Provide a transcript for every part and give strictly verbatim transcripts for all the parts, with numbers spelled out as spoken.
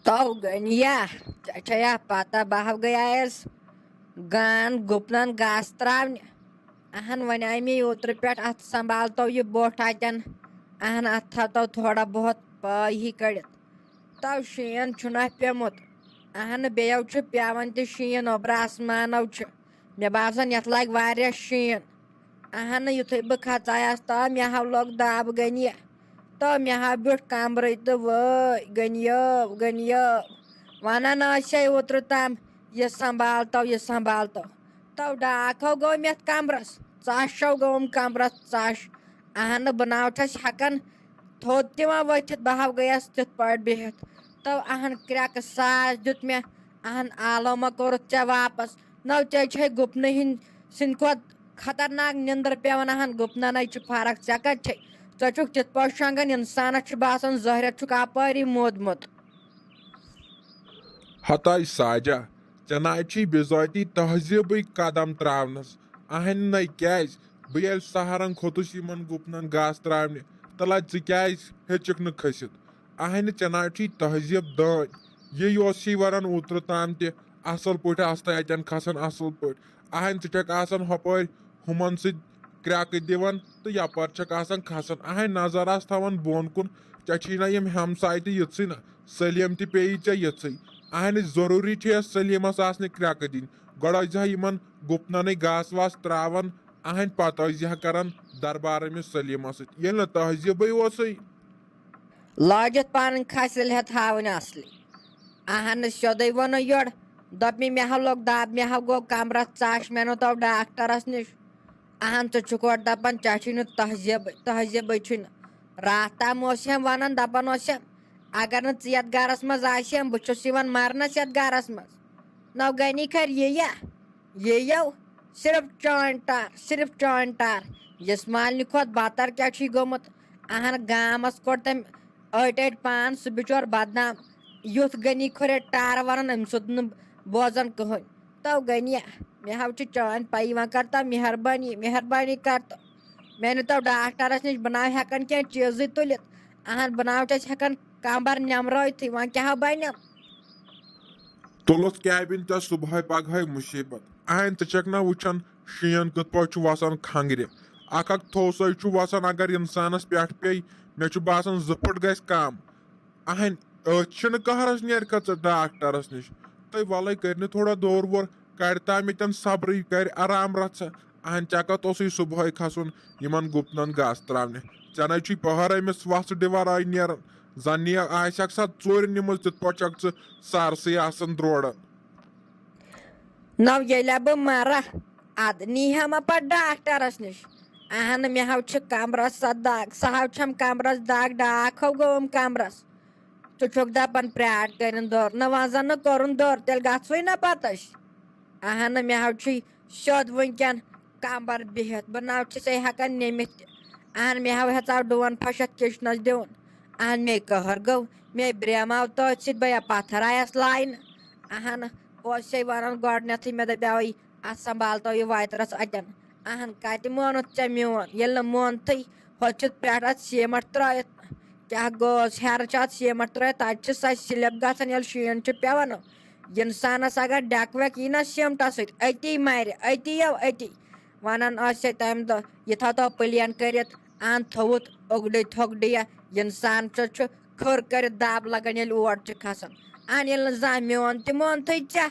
تو گٔنیا، ژےٚ چھےٚ یا پتہ، بہٕ ہا گٔیایس گان گُپنن گاسہٕ تراونہِ۔ اہن، وۄنۍ آیہِ مےٚ اوترٕ پٮ۪ٹھ، اتھ سنبھالتو یہِ بوٚٹھ اتٮ۪ن۔ اہن، اتھ تھاوتو تھوڑا بہت پاے ہی کٔڑِتھ۔ تو شیٖن چھُنہ پیوٚمُت۔ اہن، بیٚیو چھُ پیوان تہِ شیٖن، اوٚبرٕ آسمانو چھُ۔ مےٚ باسان، یَتھ لَگہِ واریاہ شیٖن۔ اَہَنہٕ، یُتھُے بہٕ کھژایَس، تہٕ مےٚ ہاو لوٚگ دَب گٔنیہِ۔ تہٕ مےٚ ہاو بیوٗٹھ کَمرٕے تہٕ وٲے گٔنیو، گٔنیو۔ وَنان ٲسے اوترٕ تام، "یہِ سنبھالتو، یہِ سنبھالتو۔" تو ڈاکھو گوٚو مےٚ کَمرَس، ژَشو گوٚوُم کَمرَس ژَش۔ اَہَنہٕ، بہٕ ناو چھَس ہٮ۪کان تھوٚد تہِ وۄنۍ ؤتھِتھ، بہٕ ہاو گٔیَس تِتھ پٲٹھۍ بِہِتھ۔ تو اَہَن کرٛٮ۪کہٕ ساس دیُت مےٚ، اَہَن آلو ما کوٚرُتھ ژےٚ واپَس؟ نو ژےٚ چھے گُپنہٕ ہِنٛدۍ سٕنٛدِ کھۄتہٕ خطرناک نِندٕر پٮ۪وان، اَہَن گُپنَنَے چھِ فرق۔ ژےٚ کَتہِ چھے؟ ژٕ چھُکھ تِتھ پٲٹھۍ شۄنٛگان، اِنسانَس چھُ باسان ظٲہرَت چھُکھ اَپٲری موٗدمُت۔ ہتاے ساجا، ژےٚ نہ چھُے بِذٲتی تہذیٖبٕے قدم ترٛاونَس۔ اَہَنہِ نَے کیٛازِ؟ بہٕ ییٚلہِ سحرَن کھوٚتُس یِمَن گُپنَن گاسہٕ ترٛاونہِ، تہٕ لَج ژٕ کیٛازِ ہیٚچِکھ نہٕ کھٔسِتھ؟ اَہَنہِ ژےٚ نہ چھُے تہذیٖب دٲنۍ۔ یہِ اوسُے وَنان اوترٕ تام تہِ، اَصٕل پٲٹھۍ آستَے اَتٮ۪ن کھَسان اَصٕل پٲٹھۍ۔ اَہَنہِ ژٕ چھَکھ آسان ہۄپٲرۍ ہُمَن سۭتۍ کرٛٮ۪کہٕ دِوان تہٕ یَپٲرۍ چھَکھ آسان کھَسان۔ اَہَنہِ نظر آس تھاوان بۄن کُن، ژےٚ چھی نہ یِم ہمساے تہِ یِژھٕے نہ۔ سلیٖم تہِ پیٚیی ژےٚ یِژھٕے۔ اَہَنہِ ضروٗری چھِ یَس سلیٖمَس آسنہِ کرٛٮ۪کہٕ دِنۍ۔ گۄڈٕ ٲسۍ زِہا یِمَن گُپنَنٕے گاسہٕ واسہٕ ترٛاوان، اَہَنہِ پَتہٕ ٲسۍ زِہا کَران دربار أمِس سلیٖمَس سۭتۍ۔ ییٚلہِ نہٕ تہذیٖبٕے اوسُے۔ لٲجِتھ پَنٕنۍ کھسِل ہٮ۪تھ ہاوٕنۍ اَصلی۔ اَہَنہٕ، سیوٚدُے ووٚنُن یورٕ۔ دوٚپ مےٚ، مےٚ ہا لوٚگ دَب، مےٚ ہا گوٚو کَمرَس ژَش، مےٚ نیوٗ تو ڈاکٹرَس نِش۔ اَہَن، ژٕ چھُکھ اورٕ دَپان، ژےٚ چھُے نہٕ تہذیٖبٕے، تہذیٖبٕے چھُے نہٕ۔ راتھ تام اوس ہٮ۪م وَنان، دَپان اوس ہٮ۪م، اگر نہٕ ژٕ یَتھ گَرَس منٛز آسہِ ہٮ۪م، بہٕ چھُس یِوان مَرنَس یَتھ گَرَس منٛز۔ نو گٔنی خٲر یہِ یا؟ یہِ یو؟ صرف چٲنۍ ٹار، صرف چٲنۍ ٹار۔ یُس مالنہِ کھۄتہٕ بَتَر کیٛاہ چھُے گوٚمُت؟ اَہَن، گامَس کوٚر تٔمۍ أٹۍ أٹۍ پان، سُہ بِچور بدنام۔ یُتھ غنی کھُرے ٹارٕ وَنان، أمۍ سُنٛد نہٕ بوزان کٕہٕنۍ۔ تو غنیہ، مےٚ ہاو چھِ چٲنۍ پَیی، وۄنۍ کر تو مہربٲنی، مہربٲنی کر تو۔ مےٚ نہٕ تو ڈاکٹرَس نِش، بہٕ ناو ہٮ۪کان کینٛہہ چیٖزٕے تُلِتھ۔ اَہَن، بہٕ ناو چھَس ہٮ۪کان کمبر نٮ۪مرٲوتھٕے، وۄنۍ کیٛاہ ہا بَنٮ۪م؟ تُلُتھ کیبِن ژےٚ صُبحٲے پگہٲے مُصیٖبت۔ اَہَن، ژٕ چھَکھ نہ وٕچھان شیٖن کِتھ پٲٹھۍ چھُ وَسان کھنٛگرِ؟ اَکھ اَکھ تھوسَے چھُ وَسان، اگر اِنسانَس پٮ۪ٹھ پیٚیہِ، مےٚ چھُ باسان زٕ فُٹ گژھِ کَم۔ اہن، أتھۍ چھِنہٕ قہرس نیرکھا ژٕ ڈاکٹرس نِش۔ تہٕ وَلَے کٔرۍ نہٕ تھوڑا دور وور، کَرِ تام ییٚتٮ۪ن صبرٕے، کَرِ آرام رَژھا۔ اہن، ژےٚ کَتھ اوسُے صُبحٲے کھسُن یِمن گُپنن گاسہٕ ترٛاونہِ؟ ژےٚ نَے چھُے پہرے أمِس وَژھ ڈِوَر آے نیران۔ زَن نِیَکھ آسٮ۪کھ سا ژوٗرِ نِمٕژ، تِتھ پٲٹھۍ چھَکھ ژٕ سارسٕے آسان دروران۔ نو ییٚلہِ بہٕ مَرٕ، اَدٕ نیٖہا مےٚ پَتہٕ ڈاکٹرس نِش۔ اہن، مےٚ ہاو چھِ کمرس سۄ دگ، سۄ ہاو چھَم کمرس دگ، ڈاکھ ہو گوٚوُم کمرس۔ ژٕ چھُکھ دَپان پرٛاٹھ کٔرِن دور، نہ وۄنۍ زَن نہٕ کوٚرُن دور، تیٚلہِ گژھوٕے نہ پَتہٕ أسۍ۔ اہن، مےٚ ہاو چھُے سیوٚد وٕنکٮ۪ن کمبر بِہِتھ، بہٕ نہ چھُسے ہٮ۪کان نٔمِتھ تہِ۔ اہن، مےٚ ہاو ہیژاو ڈون پھش یَتھ کِچنس دیُن۔ اہن، مے قہر گوٚو، مے برٛیماو تٔتھۍ سۭتۍ، بہٕ یا پتھر آیس لاینہٕ۔ اہن، اوسے ونان گۄڈٕنیتھٕے، مےٚ دپیاوے، اتھ سنبھالتو یہِ وتہِ رژھ اتٮ۪ن۔ اہن، کتہِ مونُتھ ژےٚ میون؟ ییٚلہِ نہٕ مونتھٕے، ہۄتھ چھُتھ پٮ۪ٹھ اتھ سیمٹ ترٲیِتھ۔ کیٛاہ گوس؟ ہیرٕ چھِ اتھ سیمٹ ترٲیِتھ، تتہِ چھِ سۄ سلپ گژھان، ییٚلہِ شیٖن چھُ پٮ۪وان۔ انسانس اگر ڈٮ۪کہٕ وٮ۪کہٕ یی نا سیمٹس سۭتۍ، أتی مرِ، أتی یو أتی۔ ونان ٲسۍ تمہِ دۄہ، یہِ تھاو تو پلین کٔرِتھ، ان تھوٚوُتھ اوٚگڈے تھوٚگڈے یا۔ انسان چھُ، چھُ کھٔر کٔرِتھ دب لگان، ییٚلہِ اور چھُ کھسان۔ ان ییٚلہِ نہٕ زانٛہہ میون تہِ مونتھٕے ژےٚ۔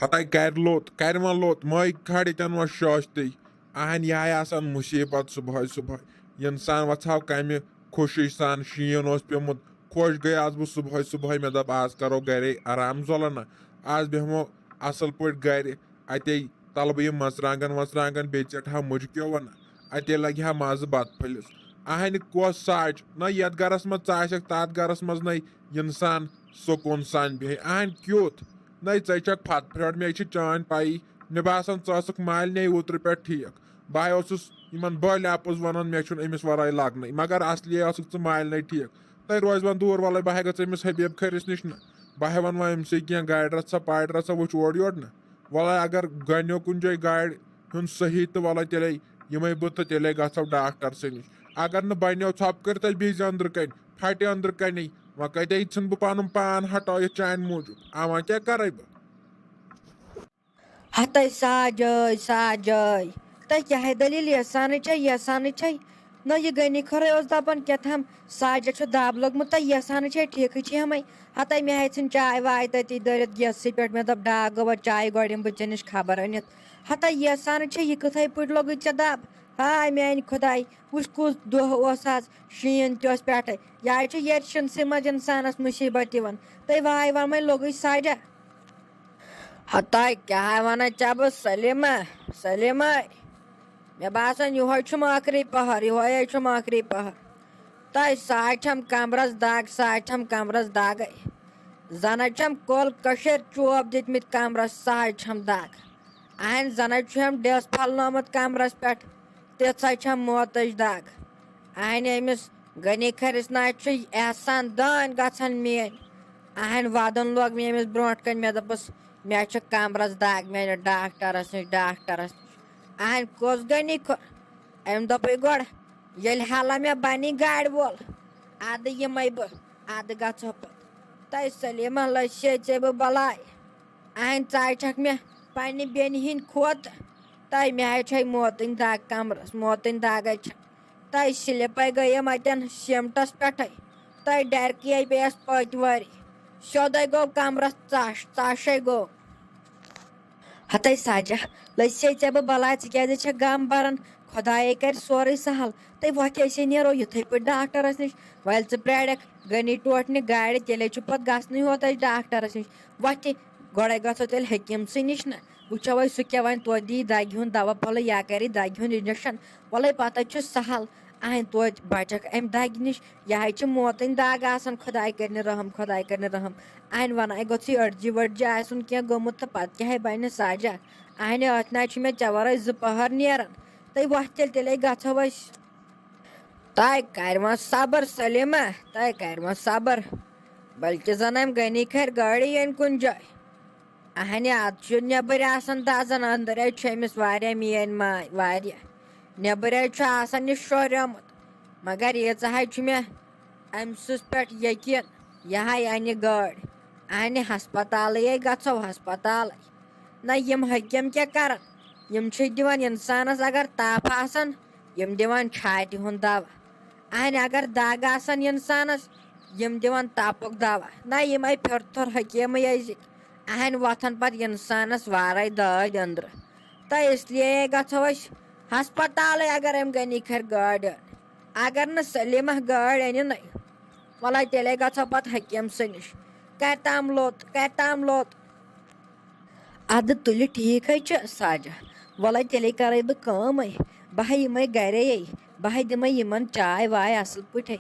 ہتاے کرِ لوٚت، کرِ وۄنۍ لوٚت، مٲے کھڑِ تٮ۪ن وۄنۍ شٲشتٕے۔ اہن، یہِ ہاے آسان مُصیٖبت صُبحٲے صُبحٲے۔ یہِ اِنسان وۄژھاو کمہِ خوشی سان، شیٖن اوس پیوٚمُت، خۄش گٔیاس بہٕ صُبحٲے صُبحٲے۔ مےٚ دوٚپ، آز کرو گرے آرام زۄلنا، آز بیٚہمو اصل پٲٹھۍ گرِ، اتے تلہٕ بہٕ یِم مرژٕوانٛگن ورژٕوانٛگن، بیٚیہِ ژیٹہٕ ہا مُجہِ کیوٚو ونا، اتے لگہِ ہا مزٕ بتہٕ پھٔلِس۔ اہنہِ کۄس ساچ؟ نہ یتھ گرس منٛز ژاسٮ۪کھ، تتھ گرس منٛز نے انسان سکوٗن سان بیٚہہِ۔ اہنہِ کیُتھ؟ نَے، ژے چھکھ پھت پھرٛٹھ، مےٚ چھِ چٲنۍ پَیی۔ مےٚ باسان، ژٕ ٲسٕکھ مالنہِ اوترٕ پٮ۪ٹھ ٹھیٖک۔ بہٕ ہاے اوسُس یِمن بٔلۍ اَپُز وَنان، مےٚ چھُنہٕ أمِس وَرٲے لَگنٕے، مگر اَصلی ٲسٕکھ ژٕ مالنہِ ٹھیٖک۔ تۄہہِ روزِ وۄنۍ دوٗر، وَلَے بہٕ ہاے گژھٕ أمِس حبیب کھٔرِس نِش نہ، بہٕ ہاے وَنہٕ وۄنۍ أمِسٕے کینٛہہ، گاڑِ رَژھا، پاڑِ رَژھا، وٕچھ اورٕ یورٕ نہ۔ وَلَے اگر گَنیو کُنہِ جایہِ گاڑِ ہُنٛد صحیح تہٕ وَلَے تیٚلے یِمَے بہٕ تہٕ تیٚلے گژھو ڈاکٹر سٕے نِش۔ اگر نہٕ بَنیو، ژھۄپہٕ کٔرِتھ اَسہِ بیٚیہِ زِ أنٛدرٕ کَنۍ، پھَٹہِ أنٛدرٕ کَنے، وۄنۍ کَتہِ ژھٕن بہٕ پَنُن پان ہٹٲیِتھ چانہِ موٗجوٗب؟ اَوَں کیٛاہ کَرَے بہٕ؟ ہتَے ساجٲے، ساجٲے، تۄہہِ کیٛاہ ہے دٔلیٖل؟ یَسانٕے چھے، یَسانٕے چھے۔ نہ، یہِ غنی خۄرے اوس دَپان کیٛاہ تام، ساجہ چھُ دَب لوٚگمُت تہٕ یَسانٕے چھے، ٹھیٖکٕے چھِ یِمَے۔ ہتَے مےٚ ہے ژھٕنۍ چاے واے تٔتی دٲرِتھ گیسَسٕے پٮ۪ٹھ، مےٚ دوٚپ ڈاکھ گوٚوا چایہِ گۄڈٕ یِمہٕ بہٕ ژےٚ نِش خبر أنِتھ۔ ہتَے یَسانٕے چھے، یہِ کِتھَے پٲٹھۍ لوٚگُے ژےٚ دَب؟ ہاے میٛانہِ خۄداے، وٕچھ کُس دۄہ اوس آز، شیٖن تہِ اوس پٮ۪ٹھَے۔ یہِ ہے چھُ یَتھ شِنسٕے منٛز اِنسانَس مُصیٖبت یِوان۔ تہٕ واے وَمَے لوٚگُے ساجہ۔ ہتاے کیٛاہ وَنان ژےٚ بہٕ سلیمہ، سلیمہ۔ مےٚ باسان یِہوے چھُم ٲخری پہر، یِہوے چھُم ٲخری پہر۔ تۄہہِ ساے چھَم کمرس دگ، ساے چھَم کمرس دگے۔ زَنَے چھَم کۄل کٔشیٖر چوب دِتمٕتۍ کمرس، ساے چھَم دگ۔ اہن زَنَے چھُم ڈیس پھلنومُت کمرس پٮ۪ٹھ، تِژھے چھَم موتٕچ دگ۔ اہن أمِس غنی کھرِس نہ چھُ احسان دٲنۍ گژھان میٲنۍ۔ اہن ودُن لوگ مےٚ أمِس برونٛٹھ کنہِ، مےٚ دوٚپُس مےٚ چھُ کمرس دگ، مےٚ نیوٗ ڈاکٹرس نِش، ڈاکٹرس نِش۔ اہن کُس غنی کھُر؟ أمۍ دوٚپُے گۄڈٕ ییٚلہِ ہلا مےٚ بنی گاڑِ وول، ادٕ یِمے بہٕ، ادٕ گژھو پتہٕ۔ تۄہہِ سلیمہ لٔج سے ژےٚ بہٕ بلاے۔ اہن ژاے چھکھ مےٚ پننہِ بیٚنہِ ہِنٛدۍ کھۄتہٕ۔ تۄہہِ مےٚ ہے چھے موتٕنۍ دگ کمرس، موتٕنۍ دگے چھم۔ تۄہہِ سِلِپے گٔیَم اتٮ۪ن سیمٹس پٮ۪ٹھے۔ تۄہہِ ڈرکیے پیٚیس پٔتۍ وٲرۍ۔ سیوٚدے گوٚو کمرس ژاش، ژاشے گوٚو۔ ہتے ساجہ، لٔج سے ژےٚ بہٕ بلاے، ژٕ کیازِ چھکھ غم بران؟ خۄدایے کرِ سورُے سہل۔ تہٕ وۄتھِ أسے نیرو یِتھے پٲٹھۍ ڈاکٹرس نِش۔ وۄلۍ ژٕ پرٛارکھ غنی ٹوٹھ نہِ گاڑِ، تیٚلے چھُ پتہٕ گژھنٕے ہوت اسہِ ڈاکٹرس نِش۔ وۄتھِ، گۄڈے گژھو تیٚلہِ حکیٖم سٕے نِش نہ۔ وٕچھو أسۍ سُہ کیٛاہ وَنہِ، توتہِ دِیہِ دَگہِ ہُنٛد دَوا پھوٚلہٕ یا کَرِ دَگہِ ہُنٛد اِنجَکشَن۔ وَلَے پَتہٕ چھُ سَہَل، اَہَنۍ توتہِ بَچَکھ اَمہِ دَگہِ نِش۔ یہِ ہَے چھِ موتٕنۍ دَگ آسان، خۄداے کَرِ نہٕ رَحم، خۄداے کَرِ نہٕ رَحم۔ اَہَنۍ وَنان گوٚژھُے أڈجہِ ؤڈجہِ آسُن کینٛہہ گوٚمُت تہٕ پَتہٕ کیٛاہ ہے بَنہِ سَجَکھ؟ اَہَنہِ أتھۍ نہ چھُ مےٚ ژےٚ وَرٲے زٕ پَہَر نیران۔ تہٕ وۄتھ تیٚلہِ، تیٚلے گژھو أسۍ۔ تۄہہِ کَرِ وۄنۍ صبر سلیمہ، تۄہہِ کَرِ وۄنۍ صبر۔ بلکہِ زَن اَمہِ غنی کھرِ گاڑِ یِن کُنہِ جایہِ۔ اہنہِ، اتھ چھُ نیبٕرۍ آسان دزان، أنٛدرۍ چھُ أمِس واریاہ میٲنۍ ماے، واریاہ۔ نیبٕرۍ چھُ آسان یہِ شوریومُت، مگر ییٖژاہ ہے چھُ مےٚ أمۍ سٕنٛز پٮ۪ٹھ یقیٖن، یہِ ہاے انہِ گٲڑۍ۔ اہنہِ، ہسپتالٕے ہے گژھو، ہسپتالٕے۔ نہ، یِم حکیٖم کیٛاہ کران؟ یِم چھِ دِوان انسانس اگر تپھ آسان، یِم دِوان چھاتہِ ہُنٛد دوا۔ اہنہِ، اگر دگ آسان انسانس، یِم دِوان تپُک دوا۔ نہ، یِمے پھِرتھُر حکیٖمٕے أزِکۍ۔ اہنہِ، وۄتھان پتہٕ انسانس وارے دٲدۍ أنٛدرٕ۔ تہٕ اس لیے گژھو أسۍ ہسپتالٕے، اگر أمۍ غنی کھرِ گٲڑۍ أنۍ۔ اگر نہٕ سلیمہ گٲڑۍ أنِنَے، وَلَے تیٚلے گژھو پتہٕ حکیٖم سٕے نِش۔ کرِ تام لوٚت، کرِ تام لوٚت۔ ادٕ تُلہِ، ٹھیٖک ہے چھُ ساجہ، وَلَے تیٚلے کرے بہٕ کٲمٕے، بہٕ ہے یِمے گرے، بہٕ ہے دِمے یِمن چاے واے اصل پٲٹھۍ۔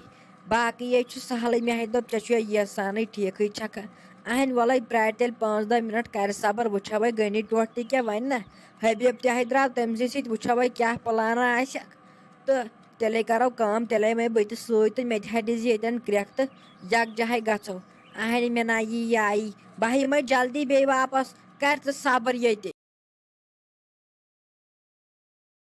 باقٕے ہے چھُ سہلٕے، مےٚ ہے دوٚپ ژےٚ چھُے یژھانٕے، ٹھیٖکٕے چھکھا؟ اہنہِ، وَلَے پرٛارِ تیٚلہِ پانٛژھ دَہ مِنٹ، کرِ صبر، وٕچھو وۄنۍ غنی ٹوٹھ تہِ کیٛاہ وَنہِ نہ۔ حبیب تہِ ہے درٛاو تٔمۍ سٕے سۭتۍ، وٕچھو وۄنۍ کیٛاہ پلانہ آسٮ۪کھ۔ تہٕ تیٚلے کرو کٲم، تیٚلے یِمے بہٕ تہِ سۭتۍ تہٕ مےٚ تہِ ہے دِزِ ییٚتٮ۪ن کرٛٮ۪کھ تہٕ یکجاہ ہے گژھو۔ اہنہِ، مےٚ نہ یی یہِ آیی، بہٕ ہے یِمے جلدی بیٚیہِ واپس، کر ژٕ صبر ییٚتہِ۔